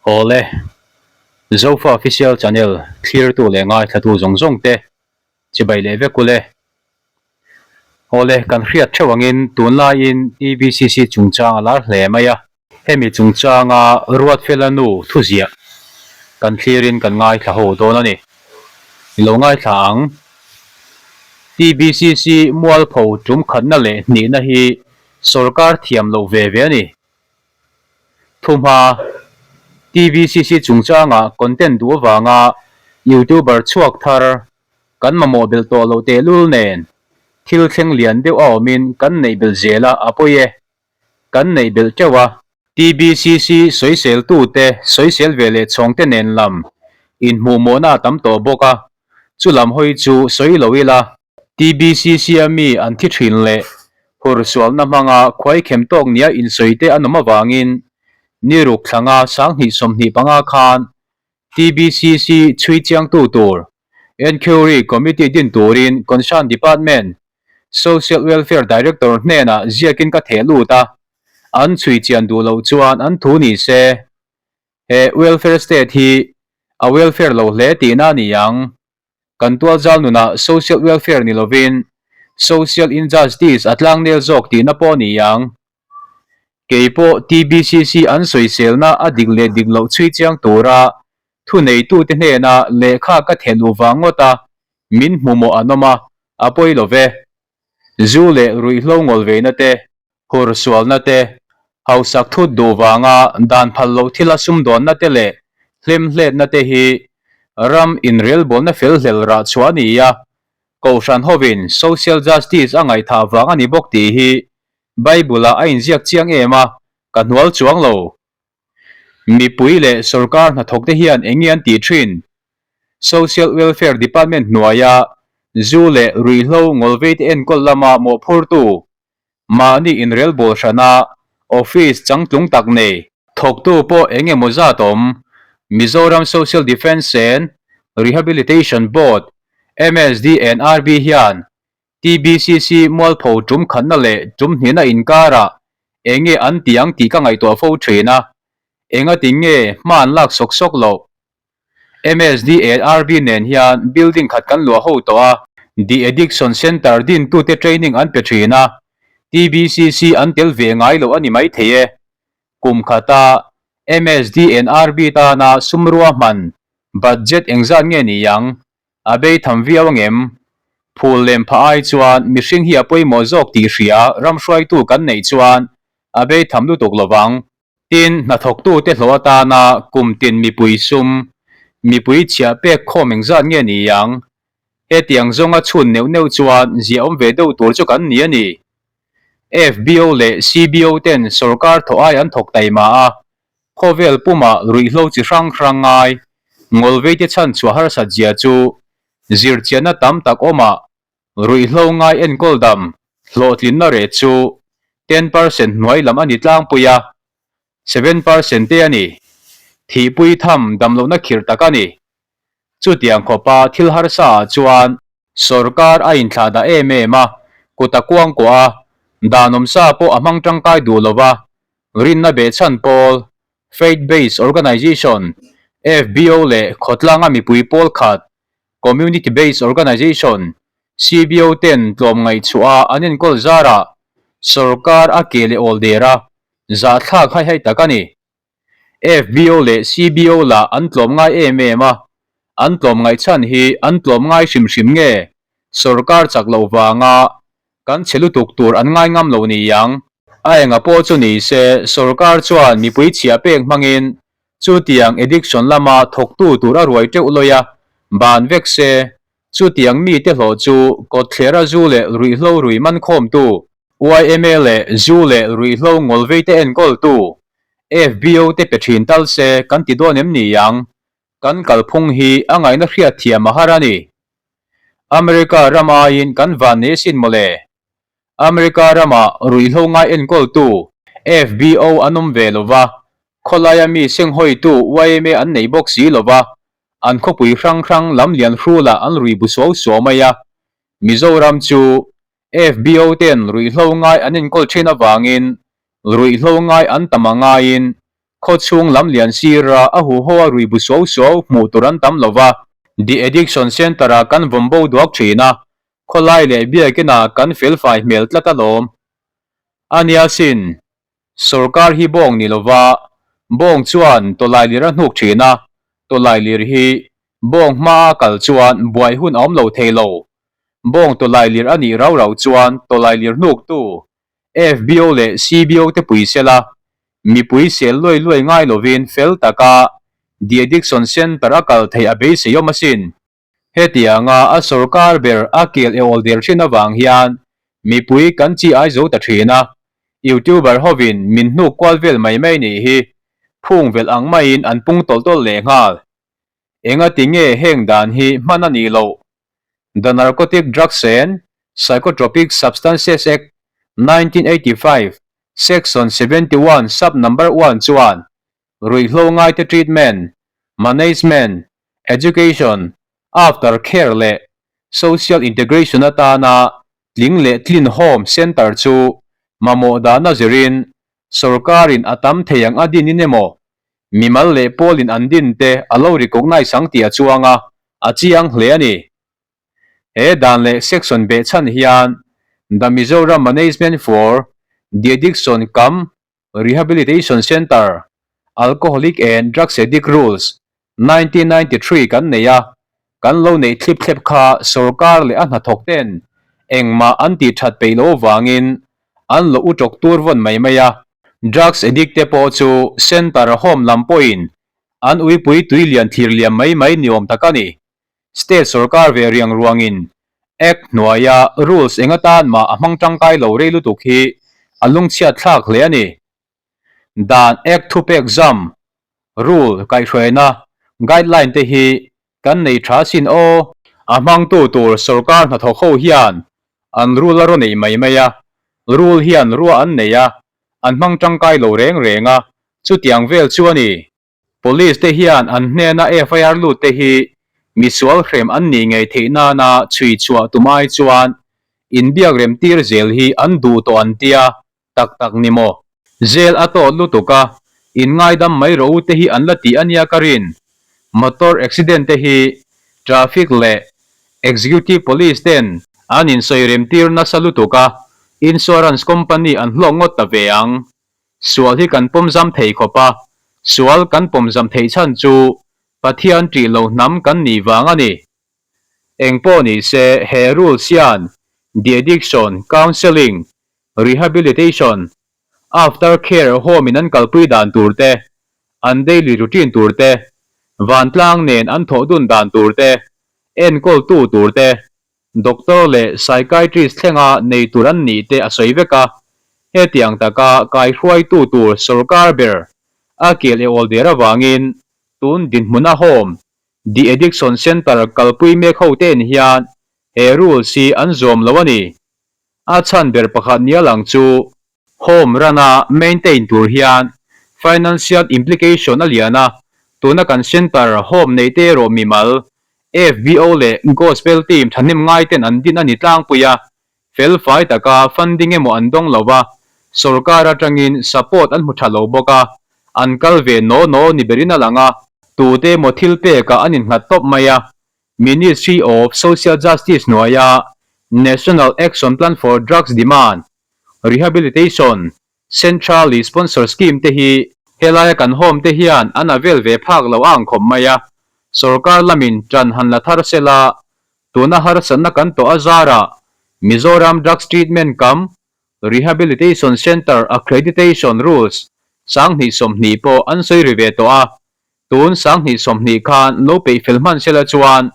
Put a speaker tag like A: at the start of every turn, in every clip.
A: Awle, Zofa Official Channel thlirtu leh ngaithlatu zawng zawng te chibai leh vek ule. Awle, kan hriat theuh angin tunlaiin TBCC chungchang a lar hle mai a. Hemi chungchanga Ruatfela nu thuziah kan thlirin kan ngaithla ho dawn a ni. I lo ngaithla ang. TBCC mualpho tum khatna leh hnihna hi sawrkar thiam loh ve ve a ni. Thuhma, TBCC chungchanga content duh avanga YouTuber chhuak thar kan mamawh belh tawh loh tehlul nen thil thleng lian deuh a awmin kan neih belh zel a, a pawi e. Kan neih belh teuh a. TBCC sawiseltute sawisel ve leh chhawngte nen lam inhmuhmawhna a tam tawh bawk a, chu lam hawi chu sawi lo ila. TBCC-a mi an thi thin leh hursualna hmanga khuaikhem tawk nia insawi te an awm avangin ni ruk thlanga 2025 khan TBCC chhui chiangtu tur Enquiry Committee din turin Concern Department Social Welfare Director hnenah ziakin ka theh lut a, an chhui chian duh loh chuan an thu ni se he Welfare State hi a welfare lo hle tihna a ni ang. Kan tualzal nunah social welfare ni lovin social injustice a tlangnel zawk tihna pawh a ni ang. Kei pawh TBCC an sawiselna a dik leh dik loh chhui chiang tura thuneitute hnena lehkha ka theh luh vang ngawt a, min hmumawh an awm a, a pawi lo ve. Zu leh ruihhlo ngawl veina te, Hur sualna te, hausak thut duh vanga dan phal loh thila sumdawnna te leh hlimhletna te hi ram inrelbawlna fel hlel rah chhuah a ni a, Kohhran hovin social justice a ngaihthah vang a ni bawk tih hi Bible-ah a inziak chiang em a, ka hnual chuang lo. Mipui leh sorkar hnathawkte hian eng nge an tih thin? Social Welfare Department hnuaia zu leh ruihhlo ngawlveite enkawl lama mawhphurtu Mahni inrelbawl hrana office changtlung tak nei. Thawktu pawh eng emaw zat awm, Mizoram Social Defence and Rehabilitation Board, MSDNRB, hian TBCC mualpho tum khatna leh tum hnihna inkarah eng nge an tih ang tih ka ngaihtuah fo thin a, engati nge hma an lak sawk sawk loh? MSDARB nen hian building khat kan luah ho tawh a, De Addiction Centre dintute training an pe thin a, TBCC an tel ve ngai loh a ni mai thei e. Kum khata MSDNRB tana sum ruahman, budget, engzat nge ni ang? A bei tham viau angem? Phul lem phah ai chuan mihring hi a pawimawh zawk tih hria ram hruaitu kan neih chuan a bei tham lutuk lovang. Tin, hnathawktute hlawh atana kum tin mipui sum, mipui chhiah pek khawm engzat nge ni ang? Hetiang zawnga chhun neuh neuh chuan ziahawm ve deuh tur chu kan ni a ni. FBO leh CBO ten sorkar thawh ai an thawk taima a, khawvel pumah ruihhlo chi hrang hrang ngai, ngawlveite chhan chhuah harsat zia chu zirchianna tam tak awmah Ruihhlo ngai enkawl dam hlawhtlinna rate chu 10% hnuai lam a ni tlangpui a, 7% te a ni. Thihpui tham damlohna khirh tak a ni. Chutiang khawpa thil harsa ah chuan sawrkar a inthlah dah em em a, kut a kuangkuah a, dan awmsa pawh a hmang tangkai duh lo va, rinna behchhan pawl, Faith Based Organization, FBO, leh khawtlanga mipui pawl khat Community Based Organization, CBO, ten tlawmngaih chhuah a an enkawl zarah sorkar a ke leh awl der a, zahthlak hai hai tak a ni. FBO leh CBO lah an tlawmngai em em a, an tlawmngaih chhan hi an tlawmngai hrim hrim nge sorkar chak loh vanga kan chhe lutuk tur an ngai ngam lo ni ang. A enga pawh chu ni se sorkar chuan mipui chhiah pek hmangin Chutiang addiction lama thawktu tur a ruai teuh lawi a, ban vek se, chutiang mite hlawh chu kawtthlera zu leh ruihhlo rui man khawmtu, yma leh zu leh ruihhlo ngawlveite enkawltu, FBO te pe thin tal se kan ti dawn em ni ang? Kan kalphung hi a ngaihna hriatthiam a har a ni. America ram aiin kan vannei asin mawle. America rama ruihhlo ngai enkawltu FBO an awm ve lo va, khawlaia mi senghawitu yma an nei bawk si lo va, an khawpui hrang hrang lam lian hrulah an rui bu suau suau mai a. Mizoram chu FBO ten ruihhlo ngai an enkawl thin avangin ruihhlo ngai an tam a ngaiin. Khaw chhung lam lian sira a huho a rui bu suau suau hmuh tur an tam lo va. De Addiction Centre-ah kan vawm bo duak thin a, khawlai leh biakinah kan felfai hmel tlat alawm. A nia sin, sorkar hi bawng ni lova, bawng chuan tawlailir a hnuk thin a, tawlailir hi bawng hmaa kal chuan buai hun a awm lo thei lo. Bawng tawlailir a nih rau rau chuan tawlailir hnuktu FBO leh CBO te pui sela, mipui sel luai luai ngai lovin fel taka De Addiction Centre a kal theih a beisei awm asin. Hetianga a sorkar ber a kel e awl der thin avang hian mipui kan chi ai zo ta thin a, YouTuber hovin min hnuk kual vel mai mai nih hi phung velh ang maiin an pung tawlh tawlh lehnghal. Engati nge heng dan hi hman a nih loh? The Narcotic Drugs and Psychotropic Substances Act, 1985, Section 71 Sub Number 1 chuan ruihhlo ngaite treatment, management, education, after care leh social integration atana tling leh tlin home centre chu mamawh dahna zirin sorkarin a tam thei ang a dinin emaw mimal leh pawlin an din te a lo recognise ang tih a chuang a, a chiang hle a ni. He dan leh section behchhan hian The Mizoram Management for De Addiction Cum Rehabilitation Centre, Alcoholic and Drugs Addict Rules, 1993 kan nei a, kan lo neih thlip thlep kha sorkar leh a hnathawk ten engmah an tih that peih loh avangin an lo u tawk tur vawn mai mai a. Drugs addict te pawh chu centre home lam pawhin an uipui tui lian thlir liam mai mai ni awm tak a ni. State sorkar ve riang ruangin Act hnuaia rules eng atan mah a hmang tangkai lo rei lutuk hi a lungchhiat thlak hle a ni. Dan Act thupek zam, rule, kaihhruaina, guideline, te hi kan nei tha sin aw. A hmangtu tur sorkar hnathawk ho hian an rule a raw nei mai mai a, rule hian rua an nei a, an hmang tangkai lo reng reng a, chutiang vel chu a ni. Police te hian an hnena FIR lut te hi misual hrem an nih ngei theih nana chhui chhuah tum ai chuan inbiak rem tir zel hi an duh tawh an tia, tak tak ni maw? Zel a tawt lutuk a, in ngaidam mai rawh u te hi an la tih a nia ka rin. Motor accident te hi traffic leh executive police ten an insawi rem tir nasa lutuk a, insurance company an hlawk ngawt ta ve ang. Sual hi kan pawmzam thei khawp a, sual kan pawmzam theih chhan chu Pathian ṭih lo hnam kan nih vang a ni. Engpawh ni se, he rules hian de addiction counselling, rehabilitation, after care home in an kalpui dan tur te, an daily routine tur te, vantlang nen an thawh dun dan tur te, enkawltu tur te, Doctor leh psychiatrist thlenga nei tur an nih te a sawi vek a, hetiang taka kaihruaitu tur sorkar ber a kel e awl der avangin tun dinhmuna home De Addiction Centre kalpui mek ho te'n hian he rules hi an zawm lo a ni. A chhan ber pakhat nia lang chu Home run-a maintain tur hian financial implication a lian a, tuna kan centre home nei te erawh mimal, FBO leh Gospel team thahnem ngai ten an din a ni tlangpui a, fel fai taka funding emaw an dawng lo va, sorkar atangin support an hmu tha lo bawk a, an kal ve naw naw ni berin a lang a, tute emaw thil pekah an innghat tawp mai a, Ministry of Social Justice hnuaia National Action Plan for Drugs Demand Rehabilitation Centrally Sponsored Scheme te hi helaia kan home te hian an a vel ve phak lo a ang khawp mai a, sorkar lamin ṭan han la thar sela, tuna harsatna kan tawh a zarah Mizoram Drugs Treatment Cum Rehabilitation Centre Accreditation Rules 2020 pawh an sawi ri ve tawh a, Tun 2020 khan lo peih fel hman sela chuan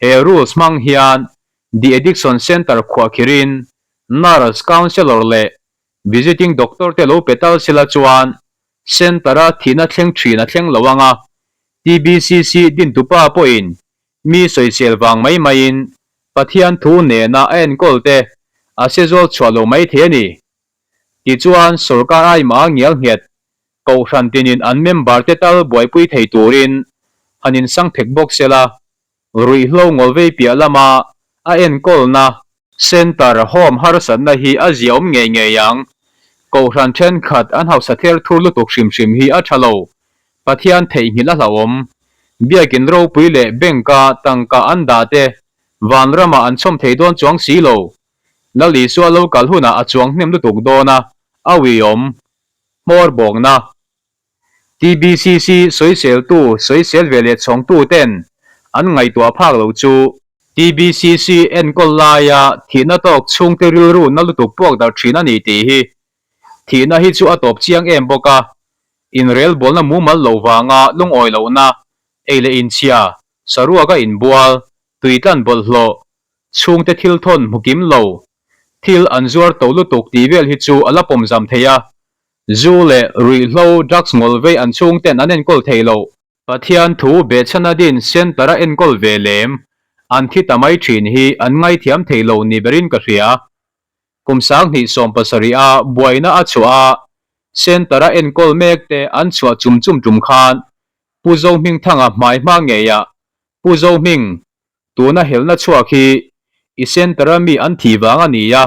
A: he rules hmang hian De Addiction Centre khuahkhirin nurse, counsellor leh visiting doctor te lo pe tal sela chuan centre-a thihna thleng thin a thleng lo ang a, TBCC dintupa pawhin mi sawisel vang mai maiin Pathian thu nena a enkawl te a sezawl chhuah lo mai thei a ni. Tichuan sorkar aima ngial nghet Kohhran tinin an member te tal buaipui thei turin han insang phek bawk sela, ruihhlo ngawlvei piah lama a enkawlna, Centre home harsatna hi a ziaawm ngei ngei ang. Kohhran thenkhat an hausa ther thur lutuk hrim hrim hi a tha lo. Pathian theihnghilh a hlauhawm. Biakin ropui leh bank-a tangka an dah te vanramah an chhawm thei dawn chuang si lo. Lal Isua lo kal hunah a chuang hnem lutuk dawn a, a uiawm. Hmawr bawkna. TBCC sawiseltu sawisel ve leh chhawngtu ten an ngaihtuah phak lo chu. TBCC enkawl laia thihna tawk chhungte rilru na lutuk puak darh thin a ni tih hi thihna hi chu a tawp chiang em bawk a, inrelbawlna mumal lo vanga lungawi lohna, ei leh inchhia, saruaka inbual, tuitlan bawlhhlawh, chhungte thil thawn hmu kim lo, thil an zuar to lutuk tih vel hi chu a la pawmzam thei a, Zu leh ruihhlo, drugs ngawl vei an chhungten an enkawl thei lo. Pathian thu behchhana din centre a enkawl ve lem an thi ta mai thin hi an ngaithiam thei lo ni berin ka hria. Kum 2017 a buaina a chhuah a, centre a enkawl mek te an chhuah chum chum tum khan Pu Zohmingthanga hmai hma ngeiah Pu Zohming Tuna helna chhuak hi i centre-a mi an thih vang a ni a,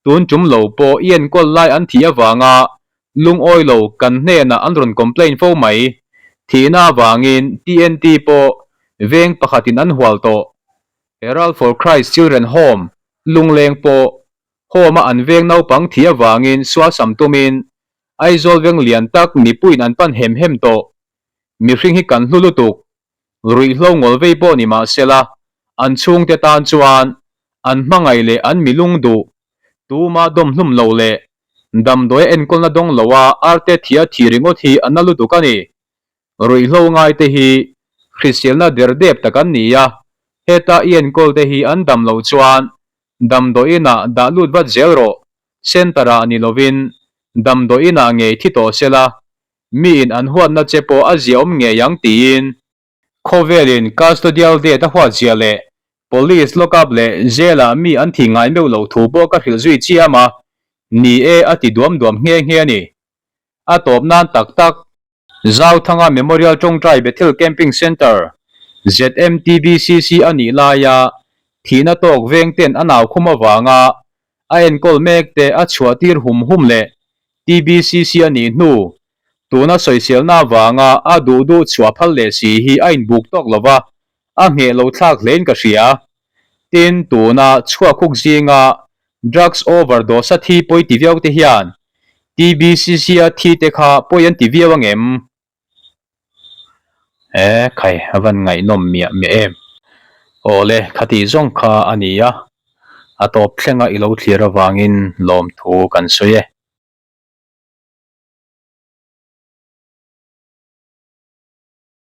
A: tun tum lo pawh i enkawl lai an thih avanga lungawi lo kan hnenah an rawn complain fo mai. Thihna avangin TNT pawh veng pakhatin an hual tawh. Herald for Christ Children Home lungleng pawh home-a an veng naupang thih avangin sualsam tumin Aizawl veng lian tak mipuiin an pan hem hem tawh. Mihring hi kan hlu lutuk. Ruihhlo ngawl vei pawh ni mah sela, an chhungte tan chuan an hmangaih leh an mi lung duh, tuma dawm hlum lo leh damdawi a enkawlna dawng loa arte thia thi ringawt hi a na lutuk a ni. Ruihhlo ngaite hi hriselna der dep tak an ni a, heta i enkawlte hi an dam loh chuan damdawiinah dah lut vat zel rawh, centre ah ni lovin damdawiinah ngei thi tawh sela, Miin an huatna che pawh a ziaawm ngei ang tiin. Khawvelin custodial death a huat zia leh police lockup leh jail ah mi an thih ngai meuh loh thu pawh ka hrilh zui chiam a, ni e a ti duam duam nghe nghe a ni. A tawp nan tak tak. Zauthanga Memorial Tawngtai Bethel Camping Centre, ZMTBCC, a nih laia thihna tawk veng ten a nau khum avanga a enkawl mek te a chhuah tir hum hum leh TBCC a nih hnu, tuna sawiselna avanga a duh duh chhuah phal leh si hi a inbuk tawk lo va, a ngheh lo thlak hlein ka hria. Tin, tuna chhuak huk zinga drugs overdose a thi pawi ti viau te hian TBCC a thi te kha pawi an ti viau angem? E khai a van ngaihnawm miah miah em. Awle khati zawng kha a ni a, a tawp thlenga i lo thlir avangin lawmthu kan sawi e.